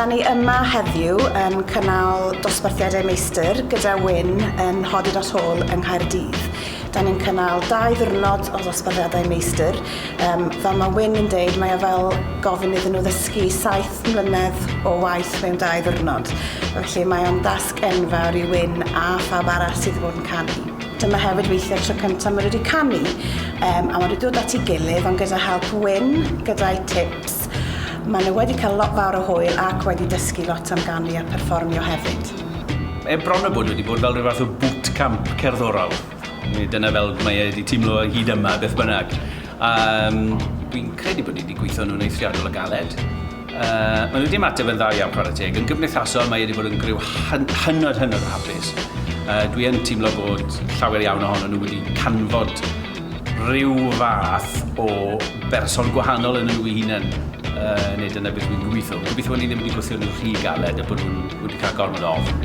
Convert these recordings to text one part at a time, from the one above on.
Da ni yma heddiw yn cynnal dosbarthiadau meistr gyda Wyn yn Hoddinott Hall yng Nghaerdydd. Da ni'n cynnal dau ddiwrnod o ddosbarthiadau meistr. Um, fel mae Wyn yn deud, mae o fel gofyn iddyn nhw ddysgu 7 mlynedd o waith mewn 2 ddiwrnod. Felly mae o'n dasg enfawr i Wyn a phawb arall sydd wedi bod yn canu. Dyma hefyd weithiau'r tro cyntaf maen nhw wedi canu. A maen nhw wedi dod at ei gilydd, ond gyda help Wyn, gyda'i tips, maen nhw wedi cael lot fawr o hwyl ac wedi dysgu lot am ganu a perfformio hefyd. E bron o bod wedi bod fel rhyw fath o bootcamp cerddorol. Dyna fel mae e wedi teimlo hyd yma, beth bynnag. Dwi'n credu bod ni wedi gweithio nhw'n eithriadol o galed. Maen nhw wedi ymateb yn dda iawn, chwarae teg. Yn gymdeithasol, mae wedi bod yn griw hynod, hynod o hapus. Dwi yn teimlo bod llawer iawn ohono nhw wedi canfod rhyw fath o berson gwahanol yn nhw eu hunain. Neu dyna beth dwi'n gobeithio. Gobeithio bod ni ddim wedi gwthio nhw rhy galed a bod nhw'n wedi cael gormod o ofn.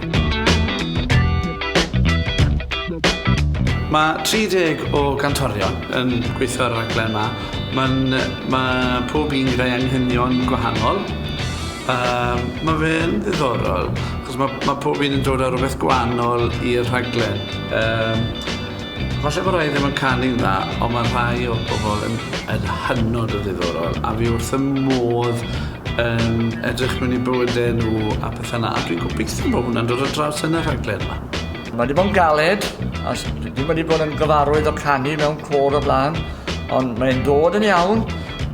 Mae 30 o gantorion yn gweithio ar y rhaglen yma. Mae'n, mae pob un gyda'i anghenion gwahanol. Mae fe'n ddiddorol, achos mae pob un yn dod â rhywbeth gwahanol i'r rhaglen. Falle bod rhai ddim yn canu'n dda, ond mae rhai o'r bobl yn hynod o ddiddorol, a fi wrth y modd yn edrych mewn i bywydau nhw a pethau 'na, a dwi'n gobeithio bod hwnna'n dod ar draws yn y rhaglen yma. Mae wedi bod yn galed, a ddim wedi bod yn gyfarwydd o canu mewn côr o blaen, ond mae'n dod yn iawn.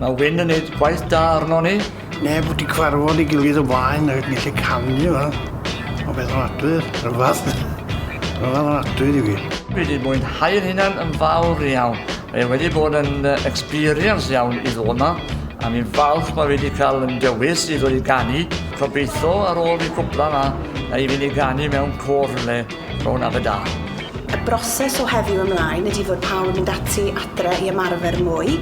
Mae Wyn yn gwneud gwaith da arno ni. Neb wedi cyfarfod ei gilydd o blaen ac yn gallu canu fel. O beth ofnadwy, rhyfedd. Rhyfedd ofnadwy i fi. Fi wedi mwynhau'n hunan yn fawr iawn. Mae wedi bod yn experience iawn i ddod yma, a mi'n falch mae wedi cael yn dewis i ddod i ganu. Gobeithio ar ôl fi cwpla yma, na i fynd i ganu mewn côr rhywle rownd Aberdâr. Y broses o heddiw ymlaen ydy fod pawb yn mynd ati adre i ymarfer mwy.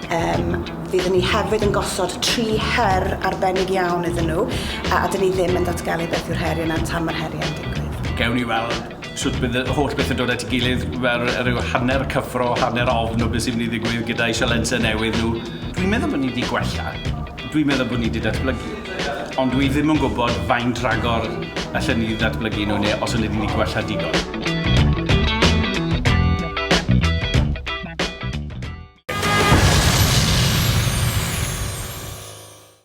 Fyddwn ni hefyd yn gosod tri her arbennig iawn iddyn nhw, a dyn ni ddim yn datgelu beth yw'r heriau yna tan mae'r heriau'n digwydd. Gewn ni weld sut bydd y holl beth yn dod at ei gilydd fel rhyw hanner cyffro, hanner ofn o beth sy'n mynd i ddigwydd gyda'i sialensau newydd nhw. Dwi'n meddwl bod ni wedi gwella. Dwi'n meddwl bod ni wedi datblygu. Ond dwi ddim yn gwybod faint rhagor allan ni ddatblygu nhw neu os ydyn ni wedi gwella digon.